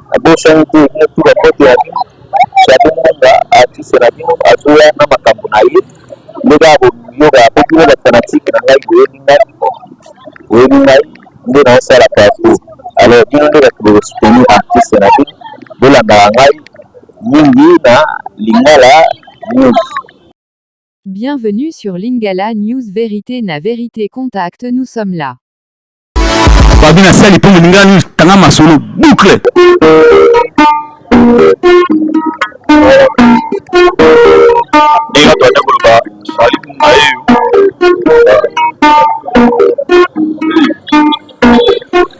Nabosani te bino tout ba mbote ya bino Charly Mbonga artiste na bino azoya na makambo na ye nde kaka boyokaka po bino ba fanatique na ngai boyebi ngai boyebi ngai nde naosala partout alors bino nde bato boko soutenir artiste na bino bolandaka ngai mingi na Lingala News. Bienvenue sur Lingala News Verite na Verite Contact nous sommes là. Babi na sali mpo moninga news tanga masolo boucle. Ndenge toanda koloba Charly Munga yeyo.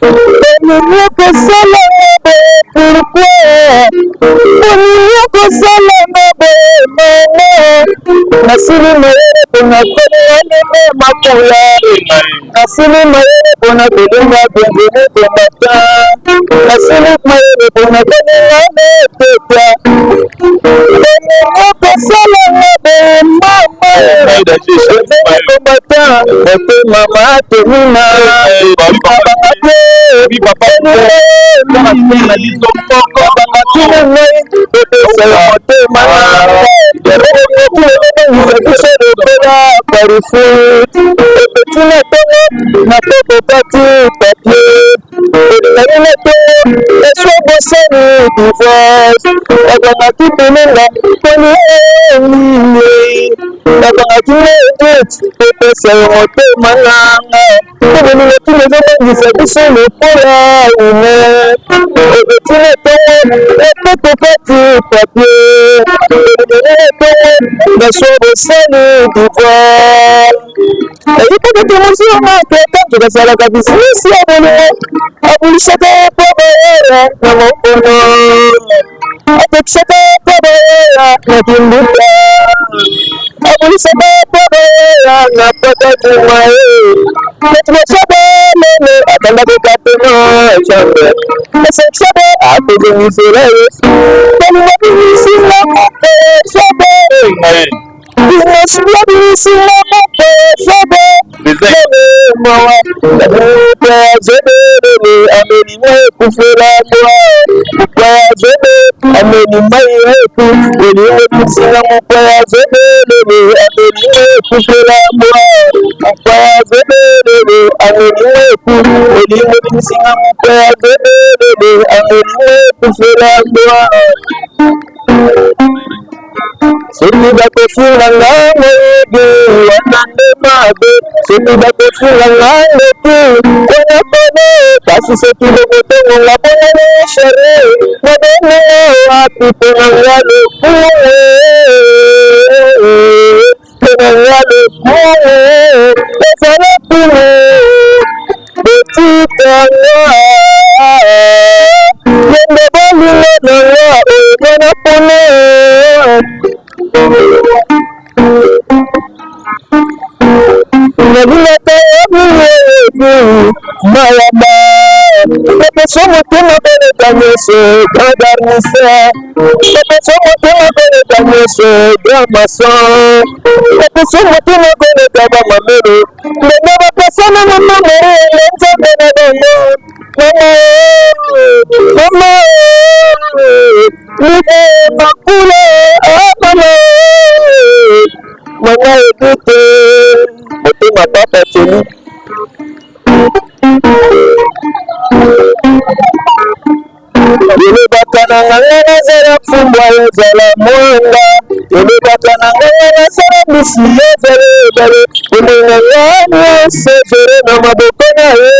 Olingi kosala nga boye pourquoi? Olingi kosala nga boye mama? Nasili mayele pona kolinga ndenge makula. Nasili mayele pona kolinga bienvenu combattant. Nasili mayele pona kolinga meteta. Olingi kosala nga boye mama? Bienvenu combattant, motema matomina. Motema nanga Bolingo kino ezobangisa biso lokola une obeti na tongo epoko kati papier bolingo na tongo naswa bosali divoire eyikaka te mozonga tata tokasalaka bizinesi ya bolingo abulisaka po bayaya na mokono apekisaka po bayaya na kinduka abulisaka po bayaya na pata kuma ye bato basaba lelo atandaki katema chambre esekisaba akozongisela ye balinga bisinga mope sobe bisinga bisinga mope sobe mawa zebelele ameli mai ekufela mbwa mopaya zebe ameli mai eku elingo bisinga mopaya zebelele ameli mai ekufela mbwa mopaya zebelele ameli mai eku elingo bisinga mopaya zebelele ameli mai ekufela mbwa Soki bakofinga nga moyibi wana nde mabe, soki bakofinga nga ndoki wana pone, kasi soki bokotongo nga pona nini sheri nabengi nga wapi pona nga lokumu pona nga lokumu ezala kumu botika nga yende bolingo na nga oyo nga napona nalingaka yo mingi mayamba epeso motema koleka nyonso grand garnisseur epeso motema koleka nyonso grand maçon epeso motema koleka bamamelo ndenge bapesana na mamori yango nzambe na bango mama mama live makula mama mama ekute motema papa teli Elobaka na nga nga nazala fumbwa ezala mwanga elobaka na nga nga nazala mbisi ezala ebale bomoi na nga nyonso jere na maboko na ye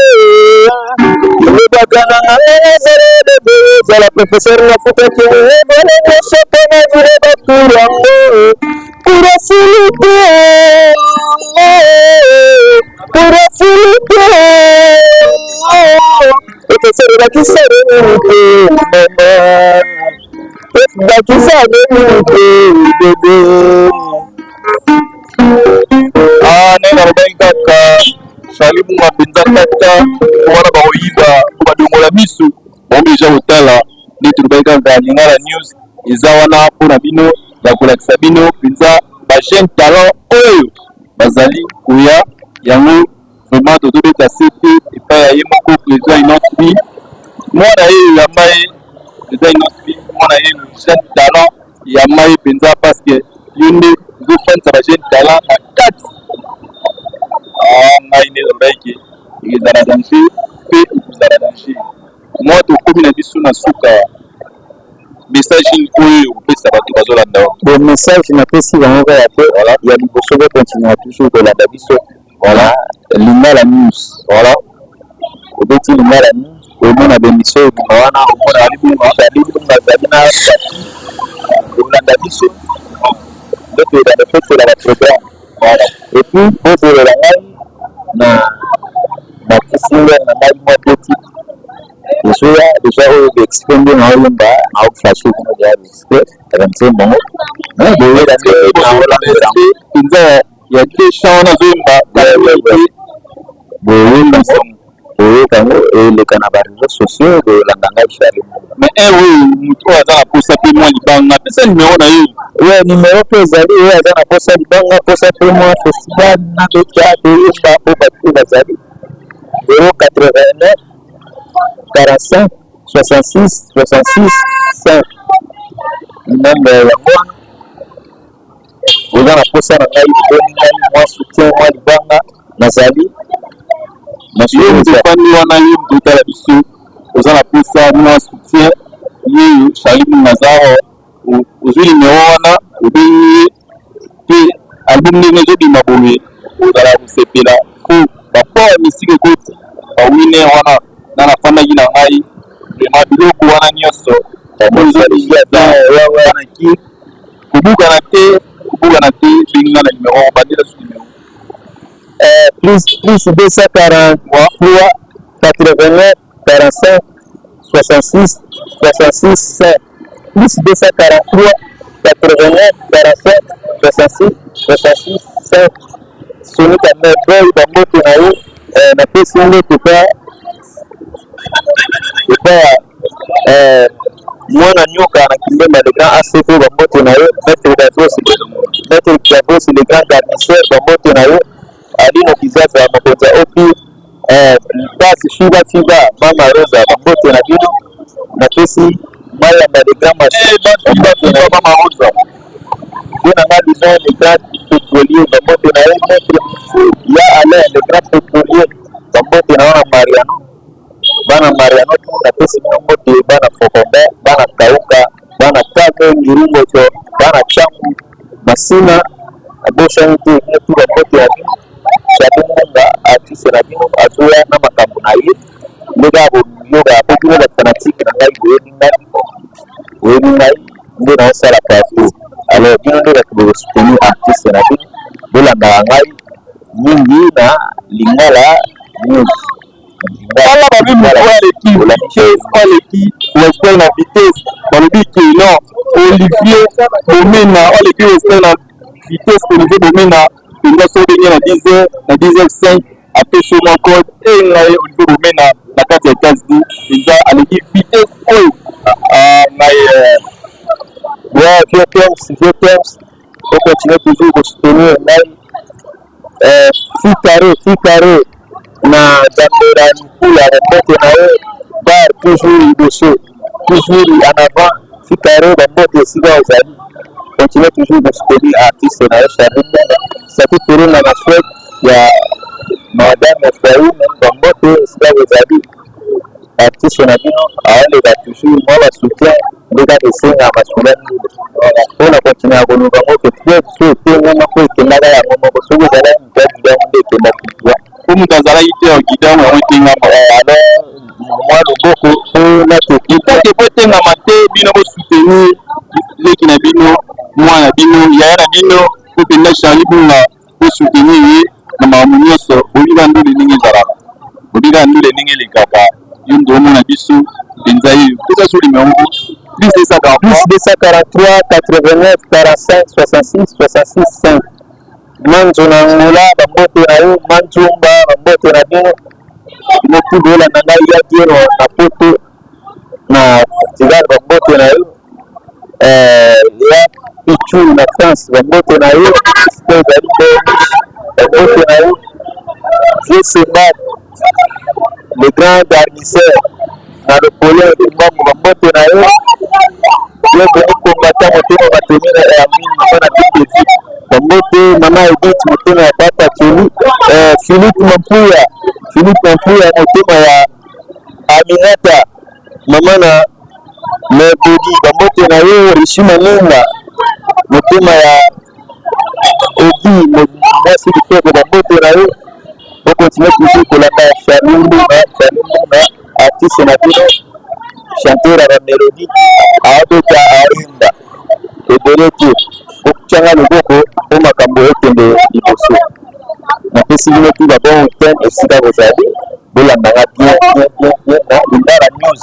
elobaka na nga nga nazala eleve ezala professeur nafutaki ebale nyonso mpo na vire bakuru yango kura filipe kura filipe Professeur bakisa nini te mama bakisa nini te bebe. Ah, ndenge nalobaki kaka Charly Munga mpenza kata wana bakoyiba. Kofungola misu bango deja kotala nde tolobaki kaka Lingala News eza wana mpona bino ya kolakisa bino mpenza ba jeune talent oyo bazali koya. Yango vraiment tozobeta sete epai ya ye moko président Innoss'B, mwana ye yamba ye. Président Innoss'B, mwana ye jeune talent, yamba ye mpenza, parce que yo nde ozofandisa ba jeune talent na kati. Ngai nde nalobaki ke ezala danger mpe ekozala danger. Mwa tokomi na biso na suka. Message nini oyo okopesa bato bazolanda yo? Bon, message napesi bango kaka te ya liboso, bocontinue toujours kolanda biso. Voilà, Lingala News. Voilà, obeti Lingala News, omona bemission ebima wana, omona Charly Bunga azali na kolanda biso nde toyebana kotela baprogramme. Voilà, et puis bozolela ngai na batisinga na ngai mwa petit ezoya déjà oyo baextrait nde naoyemba, naoflashe bino deja extrait ya banzembo yango, boyeba nde naolandela. Mpenza ya deux chants wana azoyemba. Boyemba, boyoka yango, eleka na baréseaux sociaux, boyolanda ngai Charly. Mais un oyo motu oyo aza na posa mpe mwa libanga, apesa nimero na ye. Oyo nimero mpe ezali, oyo aza na posa libanga, posa mpe mwa festival na beta toyemba po bato bazali 089 45 66 66 5, nombre yango wana. Oza na posa na ngai, oboni ngai, mwa soutien, mwa libanga, nazali. Yo moto ofandi wana, yo moto otala biso, oza na posa mwa soutien, ye Charly Munga aza awa. Ozwi nimero wana, obengi ye mpe album ndenge ezobima boye, ozala kosepela po baport ya misike ekoti bawiner wana. Na nafandaki na ngai vraiment biloko wana nyonso wana ki kobukana te, kobukana te. Benga na nimero, bandela su nimero. Plus 243 89 45 66 66 5, plus 243 89 45 66 66 5. Sonika Merveille, bambote na yo. Napesi mbote pa epa ya mwana nyoka na Kindemba, le grand ACP, bambote na yo. Maître Davos, Maître Davos, le grand garnisseur, bambote na yo. Alino Kizaza, mokonzi ya opi basi, fiba fiba, mama Rosa, bambote na bino. Napesi Mayamba, le grand machine, bambote na yo. Mama Rosa. Ye na nga Bison, le grand pétrolier, bambote na ye. Maître ya Alain, le grand pétrolier, bambote na yo. Na Mariano, bana Mariano, napesi bino mbote. Bana Fokombe, bana Kauka, bana Kame Ngirungoto, bana Changu Masina, nabosani te bino tu, bambote ya bino. Charly Munga, artiste na bino, azoya na makambo na ye nde kaka boyoka po bino bafanatike na ngai, boyebi ngai, boyebi ngai nde naosala partout. Alors bino nde bato bokosoutenir artiste na bino, bolandaka ngai mingi na Lingala News. Tala babi moto oyo aleki vitesse, oyo aleki Western na vitesse. Balobi ke non, Olivier Bomena oyo aleki Western na vitesse. Olivier Bomena mpenza, so obenge na 10 heures, na 10 heures 5, apesi yo mwa code e ngai Olivier Bomena na kati ya États-Unis mpenza aleki vitesse oyo ngai. Ouais, vieux Kems, vieux Kems, faut continuer toujours de soutenir ngai. Fi carré, fi carré na Gambela Mikula, bambote na ye. Bar toujours liboso, toujours en avant. Fi carré, bambote esika ozali. Continue toujours de soutenir artiste na yo Charly Munga. Saki Turunga na Suède ya madame Fayoum, bambote esika ozali. Artiste na bino aoleka toujours, mwa basoutien nde kaka esenga masolo mingi mpona kontinue ya koluka ngo ke fleuve so etengama mpo ekendaka yango moko. Soki ezalaki moto ya guide, nde ekendaki. Po moto azalaki te ya guide yango, yango etengama. Alors mwa loboko mpo natoki. Etake po etengama te, bino bosoutenir leki na bino, mwana bino, yaya na bino, po mpenza Charly Bunga bosoutenir ye na makambo nyonso. Boyebi ndule ndenge ezalaka, boyebi ndule ndenge elekaka. Yo nde omona biso mpenza ye, pesa so numéro, plus 243. Plus 243 89 45 66 66 5. Manzo na Angola, bambote na yo. Manzumba, bambote na bino. Bino tout bolanda ngai ya Dieno na poto na Portugal, bambote na yo. Ya Pichu na France, bambote na yo. Esika ozali Belgique, bambote na yo. Vieux Semba, le grand garnisseur na Napoléon Kimbangu, bambote na yo. Bienvenu combattant, motema batoni na ya mingi mpo na BTV. Bambote mama Edith, motema ya papa Kelly. Philippe Mampuya, Philippe Mampuya, motema ya Aminata, mama na Mebodi, bambote na yo. Rishi Manunga, motema ya Odi, mwasi kitoko, bambote na yo. Bokontinue toujours kolanda Charlie Mbunga, Charlie Mbunga, artiste na bino, chanteur ya bamelodie, aobeta aoyemba ebele te. Botyanga loboko mpo makambo ekende liboso. Napesi bino tout ba bon week-end esika bozali. Bolandanga bien bien bien bien na Lingala News,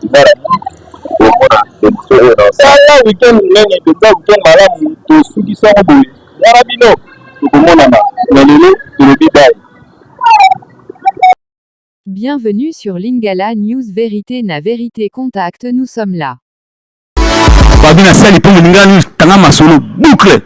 Lingala News, omona émission oyo na osala. Tala week-end monene mpenza, week-end malamu. Tosukisi yango boye wana, bino tokomonana na lelo, tolobi bye. Bienvenue sur Lingala News Vérité na Vérité Contact, nous sommes là. Babi na sali mpo Lingala News tanga masolo boucle.